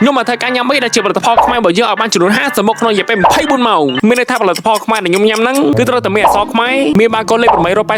ខ្ញុំមកធ្វើការញ៉ាំអីដែលជាផលិតផលខ្មែររបស់យើងឲ្យបានចំនួន50មុខក្នុងរយៈពេល24ម៉ោងមានន័យថាផលិតផលខ្មែរដែលខ្ញុំញ៉ាំហ្នឹងគឺត្រូវតែមានអក្សរខ្មែរមានបាកូដលេខ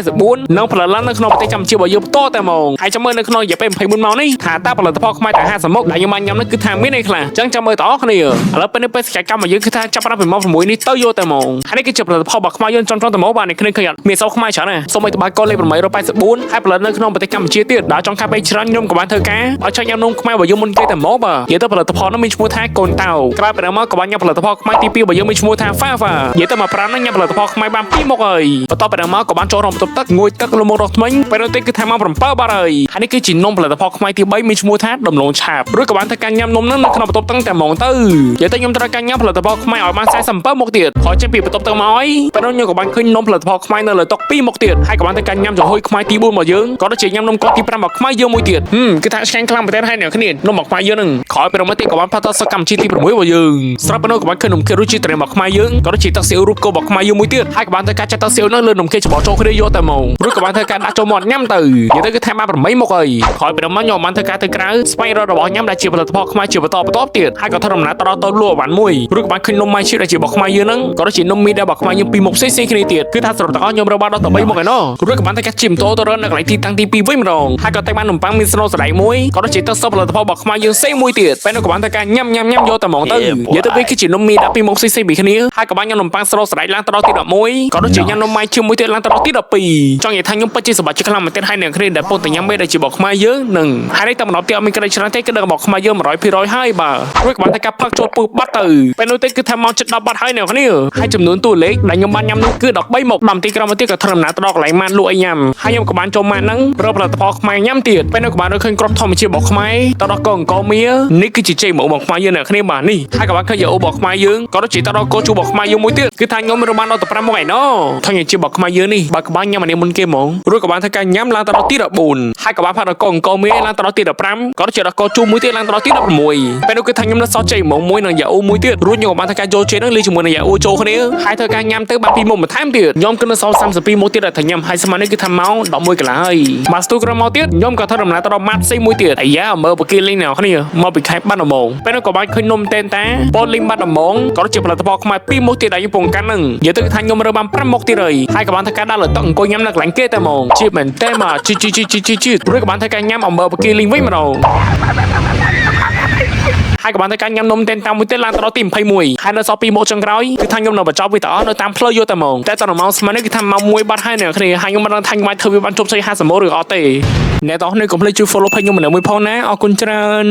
884និងផលិតឡើងនៅក្នុងប្រទេសកម្ពុជារបស់យើងផ្ទាល់តែហ្មងហើយចាំមើលនៅក្នុងរយៈពេល24ម៉ោងនេះថាតើផលិតផលខ្មែរទាំង50មុខដែលខ្ញុំបានញ៉ាំហ្នឹងគឺថាមានអីខ្លះអញ្ចឹងចាំមើលទាំងអស់គ្នាឥឡូវពេលនេះពេលសកម្មរបស់យើងគឺថាចាប់ផ្ដើមពីម៉ោង6នេះទៅយកតែហ្មងហើយនេះគឺជាផលិតផលរបស់ខ្មែរយើងចំចំតែហ្មងបាទនេះគ្នាឃើញអត់មានអក្សរខ្មែរច្រើនណាស់សូម្បីតែបាកូដលេខ884ហើយផលិតនៅក្នុងប្រទេសកម្ពុជាទៀតដល់ចង់ខាត់ពេលច្រើនខ្ញុំក៏បានធ្វើការឲ្យចង់ញ៉ាំនំខ្មែររបស់យើងមុនគេតែហ្មងបាទនិយាយទៅផលិតផលនោះមានឈ្មោះថាកូនតៅក្រៅពីនោះមកក៏បានញ៉ាំផលិតផលខ្មែរទី2របស់យើងមានឈ្មោះថាហ្វាហ្វានិយាយទៅមកប្រាំហ្នឹងញ៉ាំផលិតផលខ្មែរបានពីរមុខហើយបន្ទាប់ពីនោះមកក៏បានចូលក្នុងបន្ទប់ទឹកងួយទឹកលមុខរកថ្មិញពេលនោះទេគឺថាម៉ោង7បាត់ហើយហើយនេះគឺជានំផលិតផលខ្មែរទី3មានឈ្មោះថាដំឡូងឆាបរួចក៏បានធ្វើការញ៉ាំនំហ្នឹងនៅក្នុងបន្ទប់ទឹកតែហ្មងទៅនិយាយទៅខ្ញុំត្រូវការញ៉ាំផលិតផលខ្មែរឲ្យបាន47មុខទៀតក្រោយចេញពីបន្ទប់ទឹកមកហើយពេលនោះខ្ញុំក៏បានឃើញនំផលិតផលខ្មែរនៅលើតុ2មុខទៀតហើយក៏បានធ្វើការញ៉ាំចំហុយខ្មែរទី4របស់យើងក៏ដូចជាញ៉ាំនំកោទី5របស់ខ្មែរយើងមួយទៀតហឹមគឺថាឆ្ងាញ់ខ្លាំងមែនទែនហើយអ្នកគ្នានំរបស់ខ្មែរយើងហ្នឹងក្រោយពីនោះមកទៀតក៏បានផាត់តសកម្មជាទី6របស់យើងស្រាប់ពេលនោះក៏បានឃើញនំខៀវរសជាតិត្រេមរបស់ខ្មែរយើងក៏ដូចជាទឹកស៊ីអ៊ូរូបគោរបស់ខ្មែរយើងមួយទៀតហើយក៏បានធ្វើការចាត់ទឹកស៊ីអ៊ូហ្នឹងលើនំខៀវច្បល់ចូលគ្នាយកតែមករួចក៏បានធ្វើការដាក់ចូលមាត់ញ៉ាំទៅនិយាយទៅគឺថាបាន8មុខហើយក្រោយពីនោះមកខ្ញុំបានធ្វើការទៅក្រៅស្វែងរករបស់ញ៉ាំដែលជាផលិតផលខ្មែរជាបន្តបន្ទាប់ទៀតហើយក៏ធ្វើដំណើរទៅដល់តូលក់អវ៉ាន់មួយរួចក៏បានឃើញនំម៉ៃឈៀបដែលជារបស់ខ្មែរយើងហ្នឹងក៏ដូចជានំមីដែលរបស់ខ្មែរយើងពីរមុខផ្សេងៗគ្នាទៀតគឺថាសរុបទាំងអស់ខ្ញុំរកបានដល់ទៅ3មុខឯណោះរួចក៏បានធ្វើការជិះម៉ូតូទៅរកនៅកន្លែងទីតាំងទី2វិញម្ដងហើយក៏តែបាននំប៉័ងមានស្នូលសណ្តែកមួយក៏ដូចជាទឹកសុបផលិតផលរបស់ខ្មែរយើងផ្សេងមួយទៀតពេលនោះក៏បានធ្វើការញ៉ាំញ៉ាំញ៉ាំយកតែហ្មងទៅនិយាយទៅវាគឺជានំមីដាក់ពីរមុខផ្សេងៗពីគ្នាហើយក៏បានញ៉ាំនំប៉័ងស្នូលសណ្តែកឡើងទៅដល់ទី11ក៏ដូចជាញ៉ាំនំម៉ៃជាមួយទៀតឡើងទៅដល់ទី12ចង់និយាយថាខ្ញុំពិតជាសប្បាយចិត្តខ្លាំងមែនទែនហើយអ្នកគ្នាដែលពុតតែញ៉ាំមេដែលជារបស់ខ្មែរយើងនឹងហើយនេះតែម្ដងទៀតអត់មានក្តីច្រើនទេគឺដឹងរបស់ខ្មែរយើង100%ហើយបាទរួចក៏បានធ្វើការផឹកចូលពឹសបាត់ទៅពេលនោះទេគឺថាម៉ោងជិត10បាត់ហើយអ្នកគ្នាហើយចំនួនតួលេខដែលខ្ញុំបានញ៉ាំនោះគឺ13មុខ10នាទីក្រោយមកទៀតក៏ធ្វើដំណើរទៅដល់កន្លែងម៉ានលក់អីញ៉ាំហើយខ្ញុំក៏បានចូលម៉ានហ្នឹងរកផលិតផលខ្មែរញ៉ាំទៀតពេលនោះក៏បានរកឃើញគ្រាប់ធម្មជាតិរបស់ខ្មែរទៅដល់កងអង្គមៀនេះគឺជាជ័យមករបស់ខ្មែរយើងអ្នកគ្នាបាទនេះហើយក៏បានឃើញយ៉ាអូរបស់ខ្មែរយើងក៏ដូចជាទៅដល់កោជូរបស់ខ្មែរយើងមួយទៀតគឺថាខ្ញុំរកបានដល់ទៅ5មុខឯណោះថងជារបស់ខ្មែរយើងនេះបើក៏បានញ៉ាំអានេះមុនគេហ្មងរួចក៏បានធ្វើការញ៉ាំឡើងទៅដល់ទី14ហើយក៏បានផាត់ដល់កងអង្គមៀឡើងទៅដល់ទី15ក៏ដូចជាដល់កោជូមួយទៀតឡើងទៅដល់ទី16ពេលនោះគឺថាខ្ញុំនៅសល់ជ័យហ្មងមួយនឹងយ៉ាអូមួយទៀតរួចខ្ញុំក៏បានធ្វើការយកជ័យហ្នឹងលាយជាមួយនឹងយ៉ាអូចូលគ្នាហើយធ្វើការញ៉ាំទៅបានពីរមុខបន្ថែមទៀតខ្ញុំគឺនៅសល់32មុខទៀតដែលថាញ៉ាំហើយស្មាននេះគឺថាម៉ោង11កន្លះហើយបាទស្ទូក្រោយមកទៀតខ្ញុំក៏ធ្វើដំណើរទៅដល់ម៉ាត់ផ្សេងមួយទៀតអាយ៉ាមើលបកគីលីងអ្នកគ្នាមកពីខេត្តបាត់ដំបងពេលនោះក៏បានឃើញនំតេនតាប៉ូលីងបាត់ដំបងក៏ដូចជាផលិតផលខ្មែរពីរមុខទៀតដែលខ្ញុំពងកាន់ហ្នឹងនិយាយទៅគឺថាខ្ញុំរើបាន5មុខទៀតហើយហើយក៏បានធ្វើការដាក់លើតុអង្គុយញ៉ាំនៅកន្លែងគេតែហ្មងជាមែនតើមកជីជីជីជីជីរួចក៏បានធ្វើការញ៉ាំអំបិលបកគីលីងវិញម្ដង ហើយក៏បានធ្វើការញ៉ាំនំតែនតាមមួយទៀតឡើងទៅដល់ទី21ហើយនៅសល់2មុខចុងក្រោយគឺថាខ្ញុំនៅបញ្ចប់វីដេអូនៅតាមផ្លូវយកតែហ្មងតែតនៅម៉ោងស្មើនេះគឺថាម៉ោង1បាត់ហើយអ្នកគ្នាហើយខ្ញុំមិនដឹងថាខ្ញុំអាចធ្វើវាបានជោគជ័យ50ម៉ោងឬអត់ទេអ្នកទាំងអស់គ្នាកុំភ្លេចជួយ follow page ខ្ញុំម្នាក់មួយផងណាអរគុណច្រើន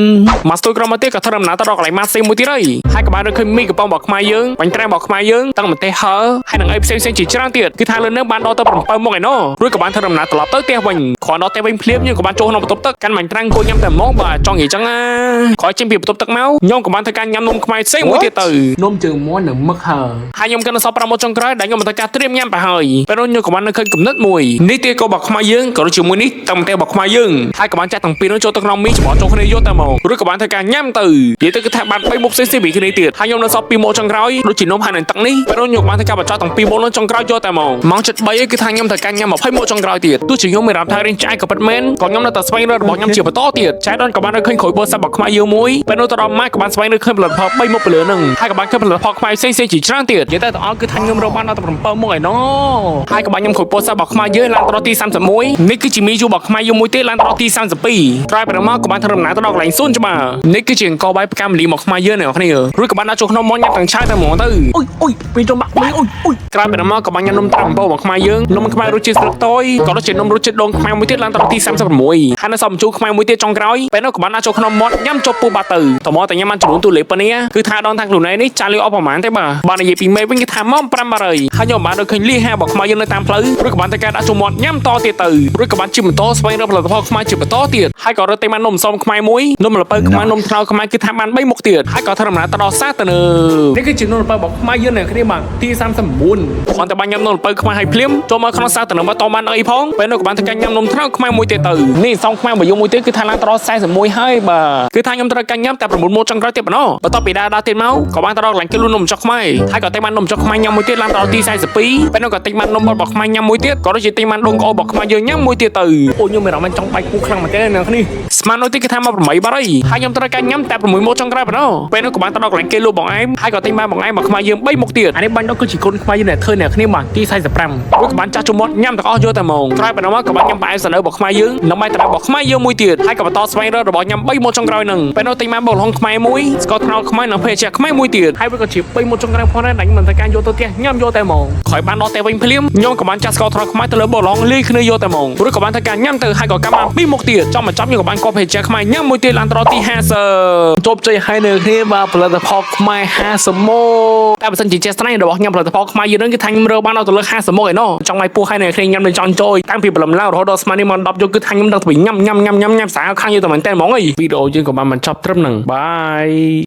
មកស្ទួយក្រមមកទៀតក៏ធ្វើដំណើរទៅដល់កន្លែងម៉ាស៊ីមួយទៀតហើយហើយក៏បានរកឃើញមីកំប៉ុងរបស់ខ្មែរយើងបាញ់ត្រែរបស់ខ្មែរយើងតាំងម្ទេសហើហើយនឹងអីផ្សេងៗជាច្រើនទៀតគឺថាលើនឹងបានដល់ទៅ7មុខឯណោះរួចក៏បានធ្វើដំណើរត្រឡប់ទៅផ្ទះវិញគ្រាន់ដល់ផ្ទះវិញភ្លាមយើងក៏បានចូលក្នុងបន្ទប់ទឹកកាន់បាញ់ត្រាំងអង្គុយញ៉ាំតែហ្មងបាទចង់និយាយចឹងណាក្រោយចេញពីបន្ទប់ទឹកមកខ្ញុំក៏បានធ្វើការញ៉ាំនំខ្មែរផ្សេងមួយទៀតទៅនំជើងមាន់និងមឹកហើហើយខ្ញុំក៏នៅសល់5មុខចុងក្រោយដែលខ្ញុំបានធ្វើការត្រៀមញ៉ាំទៅហើយពេលនោះខ្ញុំក៏បាននៅឃើញគំនិតមួយនេះទៀតក៏របស់ខ្មែរយើងក៏ដូចជាមួយនេះតាំងតែរបស់ខ្មែរយើងហើយក៏បានចាក់ទាំងពីរនោះចូលទៅក្នុងមីច្បល់ចូលគ្នាយកតែមករួចក៏បានធ្វើការញ៉ាំទៅនិយាយទៅគឺថាបាន3មុខផ្សេងៗពីគ្នាទៀតហើយខ្ញុំនៅសល់2មុខចុងក្រោយដូចជានំហើយនឹងទឹកនេះពេលនោះខ្ញុំក៏បានធ្វើការបញ្ចប់ទាំងពីរមុខនោះចុងក្រោយយកតែមកម៉ោង7:03គឺថាខ្ញុំត្រូវការញ៉ាំ20មុខចុងក្រោយទៀតទោះជាខ្ញុំមានអារម្មណ៍ថារៀងឆ្អែតក៏ពិតមែនក៏ខ្ញុំនៅតែស្វែងរករបស់ខ្ញុំជាបន្តទៀតចែដនក៏បានរកឃើញក្រូចពោធិ៍សាត់របស់ខ្មែរយើងមួយពេលនោះទៅដល់ម៉ាក់ក៏បានស្វែងរកឃើញផលិតផល3មុខពីលើហ្នឹងហើយក៏បានឃើញផលិតផលខ្មែរផ្សេងៗជាច្រើនទៀតនិយាយទៅទាំងអស់គឺថាខ្ញុំរកបានដល់តែ7មុខឯណោះហើយក៏បានខ្ញុំក្រូចពោធិ៍សាត់របស់ខ្មែរយើងឡើងទៅដល់ទី31នេះគឺជាមីយូរបស់ខ្មែរយើងមួយទៀតឡើងទៅដល់ទី32ក្រោយពីមកក៏បានធ្វើដំណើរទៅដល់កន្លែងសួនច្បារនេះគឺជាអង្គបាយផ្កាម្លីមកខ្មែរយើងអ្នកគ្នារួចក៏បានដាក់ចូលក្នុងមាត់ញ៉ាំទាំងឆាយតែហ្មងទៅអុយអុយពីចុំបាក់មីអុយអុយក្រោយពីមកក៏បានញ៉ាំនំត្រាំអំពៅរបស់ខ្មែរយើងនំខ្មែររសជាតិស្លឹកតយក៏ដូចជានំរសជាតិដូងខ្មែរមួយទៀតឡើងទៅដល់ទី36ហើយនៅសល់បញ្ជូរខ្មែរមួយទៀតចុងក្រោយពេលនោះក៏បានដាក់ចូលក្នុងមាត់ញ៉ាំចុះពុះបាត់ទៅតមកតែញ៉ាំបានចំនួនទូលេខប៉ុណ្នេះគឺថាដងថាខ្លួនឯងនេះចាលីអស់ប្រហែលទេបាទបាននិយាយពីមេវិញគឺថាម៉ោង5បាត់ហើយហើយខ្ញុំបានដូចឃើញលីហារបស់ខ្មែរយើងនៅតាមផ្លូវរួចក៏បានតែការដាក់ចូលមាត់ញ៉ាំតទៀតទៅរួចក៏បានជិះម៉ូតូស្វែងរកផលិតផលខ្មែរជាបន្តទៀតហើយក៏រត់តែបាននំសំខ្មែរមួយនំល្ពៅខ្មែរនំត្នោតខ្មែរគឺថាបាន3មុខទៀតហើយក៏ធ្វើដំណើរទៅដល់សាទៅនៅនេះគឺជានំល្ពៅរបស់ខ្មែរយើងនៅគ្នាបាទទី39គ្រាន់តែបានញ៉ាំនំល្ពៅខ្មែរឲ្យភ្លាមចូលមកក្នុងសាទៅនៅមកតបានអីផងពេលនោះក៏បានធ្វើការញ៉ាំនំត្នោតខ្មែរមួយទៀតទៅនេះសំខ្មែរមួយយមួយទៀតគឺថាឡើងទៅដល់41ហើយបាទគឺថាខ្ញុំត្រូវការញ៉ាំតែ 9ម៉ូតចុងក្រោយទៀតប៉ុណ្ណោះបន្ទាប់ពីដើរដល់ទៀតមកក៏បានទៅដល់កន្លែងគេលក់នំចុកខ្មែរហើយក៏ទិញបាននំចុកខ្មែរញ៉ាំមួយទៀតឡើងទៅដល់ទី42ពេលនោះក៏ទិញបាននំបត់របស់ខ្មែរញ៉ាំមួយទៀតក៏ដូចជាទិញបានដងក្អូបរបស់ខ្មែរយើងញ៉ាំមួយទៀតទៅអូខ្ញុំមានអារម្មណ៍ចង់បែកពោះខ្លាំងមែនទែនអ្នកនេះស្មាននោះទីគេថាមក8បាត់ហើយហើយខ្ញុំត្រូវការញ៉ាំតែ6ម៉ូតចុងក្រោយប៉ុណ្ណោះពេលនោះក៏បានទៅដល់កន្លែងគេលក់បងអែមហើយក៏ទិញបានបងអែមមកខ្មែរយើង3មុខទៀតអានេះបាញ់ដល់គឺជាគុណខ្មែរយើងដែលធ្វើអ្នកគ្នាបានទី45រួចក៏បានចាស់ជុំមាត់ញ៉ាំទាំងអស់យកតែហ្មងក្រោយប៉ុណ្ណោះមកក៏បានញ៉ាំផ្អែមសណ្ដូវរបស់ខ្មែរយើងនិងបាយត្ររបស់ខ្មែរយើងមួយទៀតហើយក៏បន្តស្វែងរករបស់ញ៉ាំ3មុខចុងក្រោយនឹងពេលនោះទិញបានបុកល្ហុងខ្មែរមួយស្ករត្នោតខ្មែរនិងភេសជ្ជៈខ្មែរមួយទៀតហើយវាក៏ជា3មុខចុងក្រោយផងដែរដែលខ្ញុំមិនត្រូវការយកទៅផ្ទះញ៉ាំយកតែហ្មងក្រោយបានដល់តែវិញភ្លាមខ្ញុំក៏បានចាស់ស្ករត្នោតខ្មែរទៅលើបុកល្ហុងលាយគ្នាយកតែហ្មងរួចក៏បានធ្វើការញ៉ាំទៅហើយក៏កាំបាន2មុខទៀតចំមកចំខ្ញុំក៏បានកប់ភេសជ្ជៈខ្មែរញ៉ាំមួយទៀតឡើងទៅដល់ទី50ជោគជ័យហើយនៅគ្នាបាទផលិតផលខ្មែរ50មុខតែបើសិនជាជាស្នៃរបស់ញ៉ាំផលិតផលខ្មែរយើងនឹងគឺថាខ្ញុំរើបានដល់ទៅលើ50មុខឯណោះចង់ឲ្យពោះហើយនៅគ្នាញ៉ាំនៅចង់ចូលតាំងពីព្រលឹមឡើងរហូតដល់ស្មាននេះមក10យប់គឺថាខ្ញុំដឹងតែញ៉ាំញ៉ាំញ៉ាំញ៉ាំញ៉ាំស្អាតខាងយកតែមែនតើហ្មងអីវីដេអូយើងក៏បានបញ្ចប់ត្រឹមហ្នឹងបាយ។